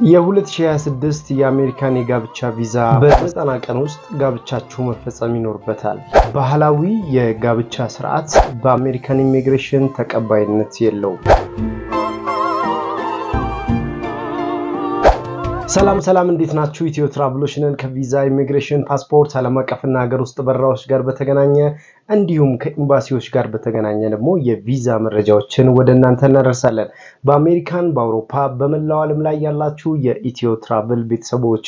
የ2026 የአሜሪካን የጋብቻ ቪዛ በ90 ቀን ውስጥ ጋብቻችሁ መፈጸም ይኖርበታል። ባህላዊ የጋብቻ ስርዓት በአሜሪካን ኢሚግሬሽን ተቀባይነት የለውም። ሰላም ሰላም፣ እንዴት ናችሁ? ኢትዮ ትራቭሎች ነን። ከቪዛ፣ ኢሚግሬሽን፣ ፓስፖርት፣ ዓለም አቀፍና ሀገር ውስጥ በረራዎች ጋር በተገናኘ እንዲሁም ከኤምባሲዎች ጋር በተገናኘ ደግሞ የቪዛ መረጃዎችን ወደ እናንተ እናደርሳለን። በአሜሪካን፣ በአውሮፓ፣ በመላው ዓለም ላይ ያላችሁ የኢትዮ ትራቭል ቤተሰቦች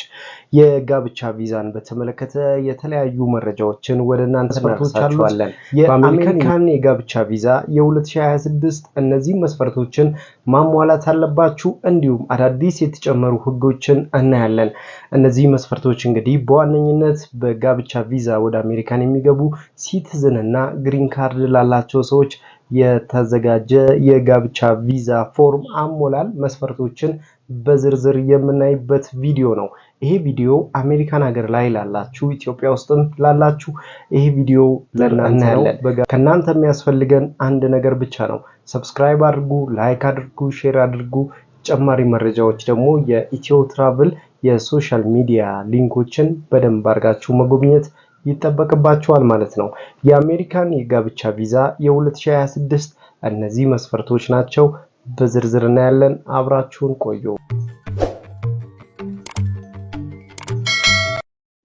የጋብቻ ቪዛን በተመለከተ የተለያዩ መረጃዎችን ወደ እናንተ እናደርሳችኋለን። የአሜሪካን የጋብቻ ቪዛ የ2026 እነዚህ መስፈርቶችን ማሟላት አለባችሁ። እንዲሁም አዳዲስ የተጨመሩ ህጎችን እናያለን። እነዚህ መስፈርቶች እንግዲህ በዋነኝነት በጋብቻ ቪዛ ወደ አሜሪካን የሚገቡ citizen እና green card ላላቸው ሰዎች የተዘጋጀ የጋብቻ ቪዛ ፎርም አሞላል መስፈርቶችን በዝርዝር የምናይበት ቪዲዮ ነው። ይሄ ቪዲዮ አሜሪካን ሀገር ላይ ላላችሁ፣ ኢትዮጵያ ውስጥም ላላችሁ ይሄ ቪዲዮ ለእናንተ ነው። ከእናንተ የሚያስፈልገን አንድ ነገር ብቻ ነው። Subscribe አድርጉ፣ like አድርጉ፣ share አድርጉ። ተጨማሪ መረጃዎች ደግሞ የኢትዮ ትራቭል የ social media link ኦችን በደንብ አድርጋችሁ መጎብኘት ይጠበቅባችኋል ማለት ነው። የአሜሪካን የጋብቻ ቪዛ የ2026 እነዚህ መስፈርቶች ናቸው። በዝርዝር እናያለን። አብራችሁን ቆዩ።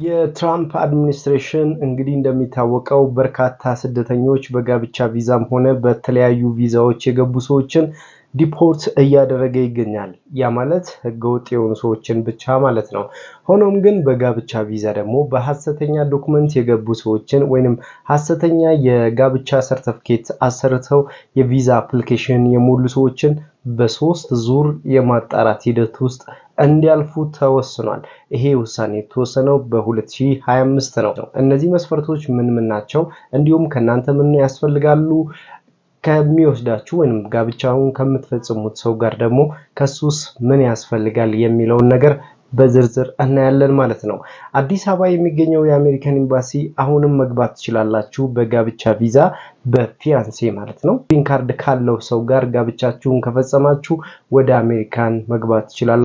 የትራምፕ administration እንግዲህ እንደሚታወቀው በርካታ ስደተኞች በጋብቻ ቪዛም ሆነ በተለያዩ ቪዛዎች የገቡ ሰዎችን deport እያደረገ ይገኛል። ያ ማለት ህገወጥ የሆኑ ሰዎችን ብቻ ማለት ነው። ሆኖም ግን በጋብቻ ቪዛ ደግሞ በሀሰተኛ document የገቡ ሰዎችን ወይንም ሀሰተኛ የጋብቻ ሰርተፍኬት አሰርተው የቪዛ application የሞሉ ሰዎችን በሶስት ዙር የማጣራት ሂደት ውስጥ እንዲያልፉ ተወስኗል። ይሄ ውሳኔ የተወሰነው በ2025 ነው። እነዚህ መስፈርቶች ምን ምን ናቸው? እንዲሁም ከእናንተ ምን ያስፈልጋሉ? ከሚወስዳችሁ ወይም ጋብቻውን ከምትፈጽሙት ሰው ጋር ደግሞ ከሱስ ምን ያስፈልጋል የሚለውን ነገር በዝርዝር እናያለን ማለት ነው። አዲስ አበባ የሚገኘው የአሜሪካን ኤምባሲ አሁንም መግባት ትችላላችሁ በጋብቻ ቪዛ በ fiancé ማለት ነው። Green card ካለው ሰው ጋር ጋብቻችሁን ከፈጸማችሁ ወደ አሜሪካን መግባት ትችላላችሁ።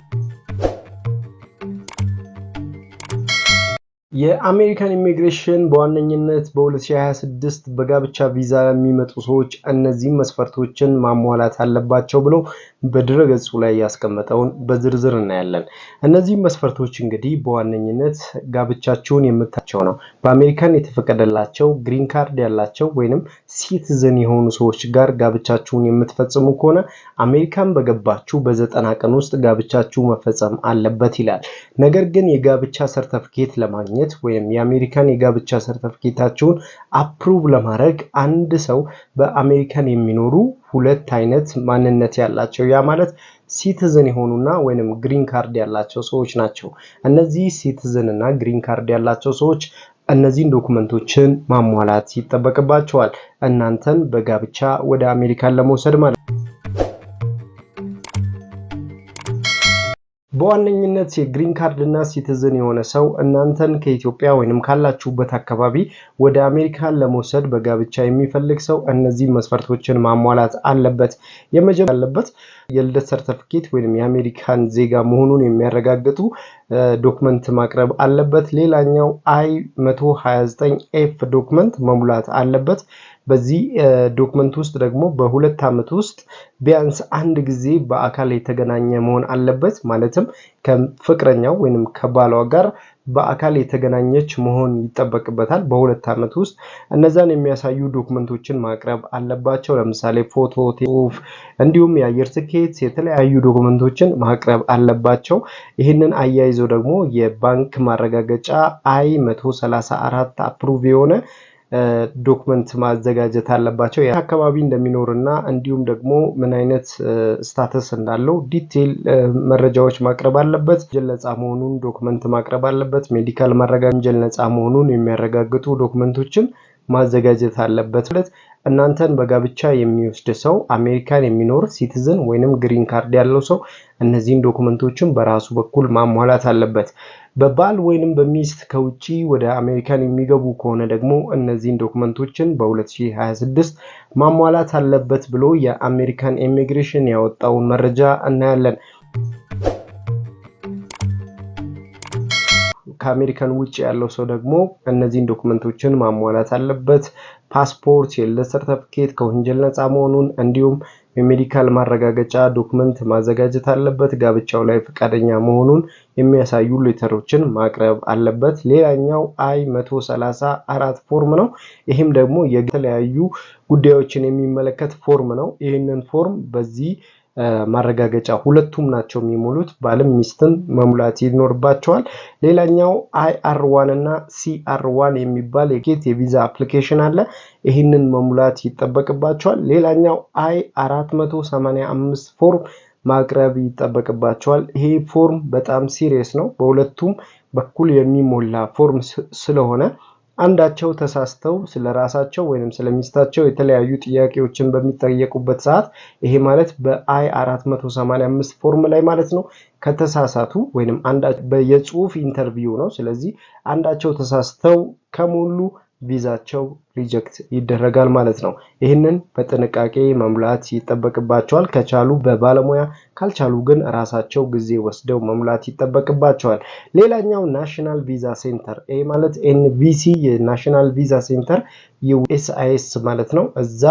የአሜሪካን ኢሚግሬሽን በዋነኝነት በ2026 በጋብቻ ቪዛ የሚመጡ ሰዎች እነዚህን መስፈርቶችን ማሟላት አለባቸው ብሎ በድረገጹ ላይ ያስቀመጠውን በዝርዝር እናያለን። እነዚህ መስፈርቶች እንግዲህ በዋነኝነት ጋብቻቸውን የምታቸው ነው። በአሜሪካን የተፈቀደላቸው green card ያላቸው ወይንም citizen የሆኑ ሰዎች ጋር ጋብቻችሁን የምትፈጽሙ ከሆነ አሜሪካን በገባችሁ በ90 ቀን ውስጥ ጋብቻችሁ መፈጸም አለበት ይላል። ነገር ግን የጋብቻ ሰርተፍኬት ለማግኘት ወይም የአሜሪካን የጋብቻ ሰርተፍኬታችሁን approve ለማድረግ አንድ ሰው በአሜሪካን የሚኖሩ ሁለት አይነት ማንነት ያላቸው፣ ያ ማለት citizen የሆኑና ወይንም green card ያላቸው ሰዎች ናቸው። እነዚህ citizen እና green card ያላቸው ሰዎች እነዚህን document ኦችን ማሟላት ይጠበቅባቸዋል፣ እናንተን በጋብቻ ወደ አሜሪካን ለመውሰድ ማለት ነው። በዋነኝነት የ green card እና citizen የሆነ ሰው እናንተን ከኢትዮጵያ ወይንም ካላችሁበት አካባቢ ወደ አሜሪካን ለመውሰድ በጋብቻ የሚፈልግ ሰው እነዚህ መስፈርቶችን ማሟላት አለበት። የመጀመሪያ ያለበት የልደት ሰርተፍኬት ወይም የአሜሪካን ዜጋ መሆኑን የሚያረጋግጡ document ማቅረብ አለበት። ሌላኛው I 129 F document መሙላት አለበት። በዚህ document ውስጥ ደግሞ በ2 ዓመት ውስጥ ቢያንስ አንድ ጊዜ በአካል የተገናኘ መሆን አለበት። ማለትም ከፍቅረኛው ወይንም ከባሏ ጋር በአካል የተገናኘች መሆን ይጠበቅበታል። በ2 ዓመት ውስጥ እነዛን የሚያሳዩ document ኦችን ማቅረብ አለባቸው። ለምሳሌ ፎቶ፣ ጽሁፍ፣ እንዲሁም የአየር ትኬት፣ የተለያዩ document ኦችን ማቅረብ አለባቸው። ይህንን አያይዘው ደግሞ የባንክ ማረጋገጫ I 134 approve የሆነ document ማዘጋጀት አለባቸው። አካባቢ እንደሚኖርና እንዲሁም ደግሞ ምን አይነት status እንዳለው detail መረጃዎች ማቅረብ አለበት። ወንጀል ነፃ መሆኑን document ማቅረብ አለበት። Medical ማረጋገጫ፣ ወንጀል ነፃ መሆኑን የሚያረጋግጡ document ኦችን ማዘጋጀት አለበት። ማለት እናንተን በጋብቻ የሚወስድ ሰው አሜሪካን የሚኖር citizen ወይንም green card ያለው ሰው እነዚህን document ኦችን በራሱ በኩል ማሟላት አለበት። በባል ወይንም በሚስት ከውጪ ወደ አሜሪካን የሚገቡ ከሆነ ደግሞ እነዚህን document ኦችን በ2026 ማሟላት አለበት ብሎ የአሜሪካን ኢሚግሬሽን ያወጣውን መረጃ እናያለን። ከአሜሪካን ውጭ ያለው ሰው ደግሞ እነዚህን document ኦችን ማሟላት አለበት። ፓስፖርት፣ የልደት ሰርተፍኬት፣ ከወንጀል ነፃ መሆኑን እንዲሁም የ medical ማረጋገጫ document ማዘጋጀት አለበት። ጋብቻው ላይ ፈቃደኛ መሆኑን የሚያሳዩ letter ኦችን ማቅረብ አለበት። ሌላኛው I 134 ፎርም ነው። ይህም ደግሞ የተለያዩ ጉዳዮችን የሚመለከት ፎርም ነው። ይህንን ፎርም በዚህ ማረጋገጫ ሁለቱም ናቸው የሚሞሉት፣ ባልም ሚስትም መሙላት ይኖርባቸዋል። ሌላኛው IR 1 እና CR 1 የሚባል የጌት የቪዛ application አለ። ይህንን መሙላት ይጠበቅባቸዋል። ሌላኛው I 485 ፎርም ማቅረብ ይጠበቅባቸዋል። ይሄ ፎርም በጣም serious ነው። በሁለቱም በኩል የሚሞላ ፎርም ስለሆነ አንዳቸው ተሳስተው ስለ ራሳቸው ወይም ስለ ሚስታቸው የተለያዩ ጥያቄዎችን በሚጠየቁበት ሰዓት፣ ይሄ ማለት በ I 485 ፎርም ላይ ማለት ነው፣ ከተሳሳቱ ወይም የጽሁፍ interview ነው። ስለዚህ አንዳቸው ተሳስተው ከሞሉ ቪዛቸው reject ይደረጋል ማለት ነው። ይህንን በጥንቃቄ መሙላት ይጠበቅባቸዋል። ከቻሉ በባለሙያ፣ ካልቻሉ ግን ራሳቸው ጊዜ ወስደው መሙላት ይጠበቅባቸዋል። ሌላኛው National Visa Center፣ ይህ ማለት NVC የ National Visa Center USIS ማለት ነው። እዛ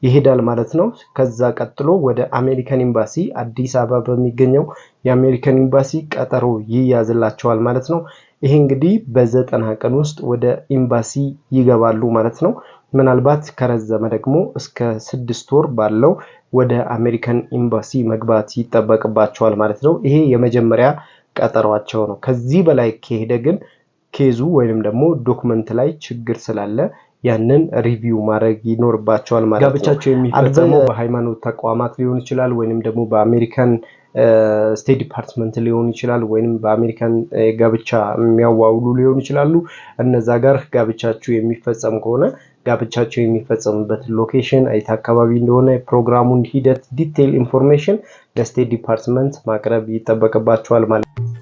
ይሄዳል ማለት ነው። ከዛ ቀጥሎ ወደ አሜሪካን ኤምባሲ፣ አዲስ አበባ በሚገኘው የአሜሪካን ኤምባሲ ቀጠሮ ይያዝላቸዋል ማለት ነው። ይሄ እንግዲህ በ90 ቀን ውስጥ ወደ ኤምባሲ ይገባሉ ማለት ነው። ምናልባት ከረዘመ ደግሞ እስከ 6 ወር ባለው ወደ አሜሪካን ኤምባሲ መግባት ይጠበቅባቸዋል ማለት ነው። ይሄ የመጀመሪያ ቀጠሯቸው ነው። ከዚህ በላይ ከሄደ ግን case ኡ ወይንም ደግሞ document ላይ ችግር ስላለ ያንን review ማድረግ ይኖርባቸዋል ማለት ነው። ጋብቻቸው የሚፈጸመው በሃይማኖት ተቋማት ሊሆን ይችላል፣ ወይንም ደግሞ በአሜሪካን State Department ሊሆን ይችላል፣ ወይንም በአሜሪካን ጋብቻ የሚያዋውሉ ሊሆኑ ይችላሉ። እነዛ ጋር ጋብቻችሁ የሚፈጸም ከሆነ ጋብቻቸው የሚፈጸምበት location የት አካባቢ እንደሆነ፣ የፕሮግራሙን ሂደት detail information ለ State Department ማቅረብ ይጠበቅባቸዋል ማለት ነው።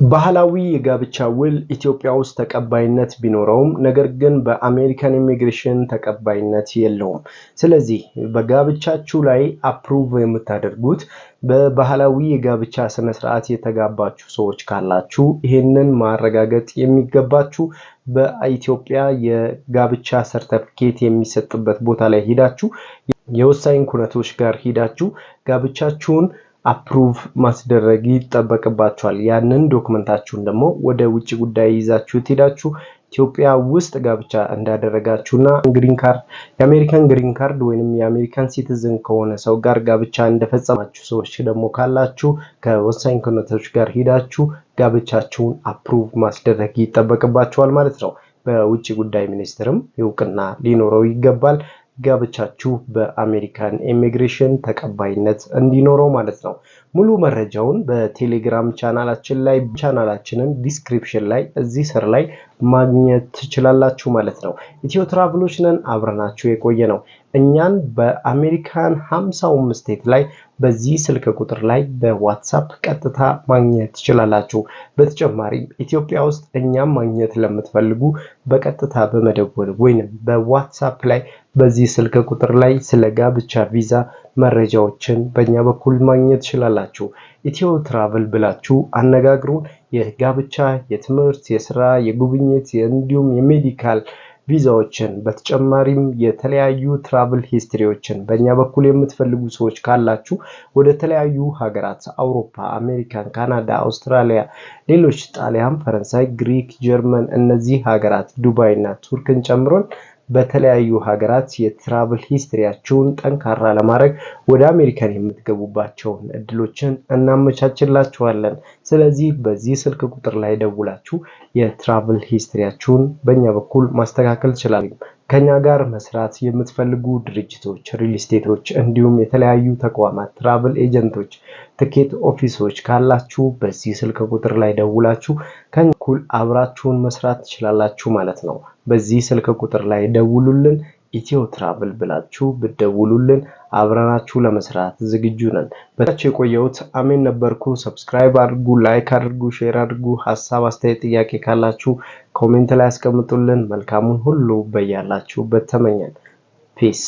ባህላዊ የጋብቻ ውል ኢትዮጵያ ውስጥ ተቀባይነት ቢኖረውም ነገር ግን በአሜሪካን ኢሚግሬሽን ተቀባይነት የለውም። ስለዚህ በጋብቻችሁ ላይ approve የምታደርጉት በባህላዊ የጋብቻ ስነስርዓት የተጋባችሁ ሰዎች ካላችሁ ይህንን ማረጋገጥ የሚገባችሁ በኢትዮጵያ የጋብቻ ሰርተፍኬት የሚሰጥበት ቦታ ላይ ሂዳችሁ፣ የወሳኝ ኩነቶች ጋር ሂዳችሁ ጋብቻችሁን approve ማስደረግ ይጠበቅባችኋል። ያንን document ኣችሁን ደግሞ ወደ ውጭ ጉዳይ ይዛችሁ ሄዳችሁ ኢትዮጵያ ውስጥ ጋብቻ እንዳደረጋችሁ እና green card፣ የአሜሪካን green card ወይንም የአሜሪካን citizen ከሆነ ሰው ጋር ጋብቻ እንደፈጸማችሁ ሰዎች ደግሞ ካላችሁ ከወሳኝ ኩነቶች ጋር ሂዳችሁ ጋብቻችሁን approve ማስደረግ ይጠበቅባችኋል ማለት ነው። በውጭ ጉዳይ ሚኒስትርም እውቅና ሊኖረው ይገባል። ጋብቻችሁ በአሜሪካን ኢሚግሬሽን ተቀባይነት እንዲኖረው ማለት ነው። ሙሉ መረጃውን በቴሌግራም ቻናላችን ላይ፣ ቻናላችንን description ላይ እዚህ ስር ላይ ማግኘት ትችላላችሁ ማለት ነው። ኢትዮ ትራቭሎች ነን፣ አብረናችሁ የቆየነው። እኛን በአሜሪካን 50ውም state ላይ በዚህ ስልክ ቁጥር ላይ በዋትሳፕ ቀጥታ ማግኘት ትችላላችሁ። በተጨማሪም ኢትዮጵያ ውስጥ እኛን ማግኘት ለምትፈልጉ በቀጥታ በመደወል ወይንም በዋትሳፕ ላይ በዚህ ስልክ ቁጥር ላይ ስለ ጋብቻ ቪዛ መረጃዎችን በእኛ በኩል ማግኘት ትችላላችሁ። ኢትዮ ትራቭል ብላችሁ አነጋግሩን። የጋብቻ፣ የትምህርት፣ የስራ፣ የጉብኝት እንዲሁም የ medical ቪዛዎችን በተጨማሪም የተለያዩ travel history ዎችን በእኛ በኩል የምትፈልጉ ሰዎች ካላችሁ ወደ ተለያዩ ሀገራት አውሮፓ፣ አሜሪካን፣ ካናዳ፣ አውስትራሊያ፣ ሌሎች ጣሊያን፣ ፈረንሳይ፣ ግሪክ፣ ጀርመን እነዚህ ሀገራት፣ ዱባይ እና ቱርክን ጨምሮን በተለያዩ ሀገራት የ travel history ያችሁን ጠንካራ ለማድረግ ወደ አሜሪካን የምትገቡባቸውን እድሎችን እናመቻችላችኋለን። ስለዚህ በዚህ ስልክ ቁጥር ላይ ደውላችሁ የ travel history ያችሁን በእኛ በኩል ማስተካከል ትችላላችሁ። ከኛ ጋር መስራት የምትፈልጉ ድርጅቶች፣ real estate ኦች እንዲሁም የተለያዩ ተቋማት፣ travel agent ኦች፣ ticket office ኦች ካላችሁ በዚህ ስልክ ቁጥር ላይ ደውላችሁ ከኛ እኩል አብራችሁን መስራት ትችላላችሁ ማለት ነው። በዚህ ስልክ ቁጥር ላይ ደውሉልን። ኢትዮ ትራቭል ብላችሁ ብትደውሉልን አብረናችሁ ለመስራት ዝግጁ ነን። በታች የቆየሁት አሜን ነበርኩ። Subscribe አድርጉ፣ like አድርጉ፣ share አድርጉ። ሀሳብ፣ አስተያየት፣ ጥያቄ ካላችሁ comment ላይ አስቀምጡልን። መልካሙን ሁሉ በያላችሁበት ተመኘን። Peace.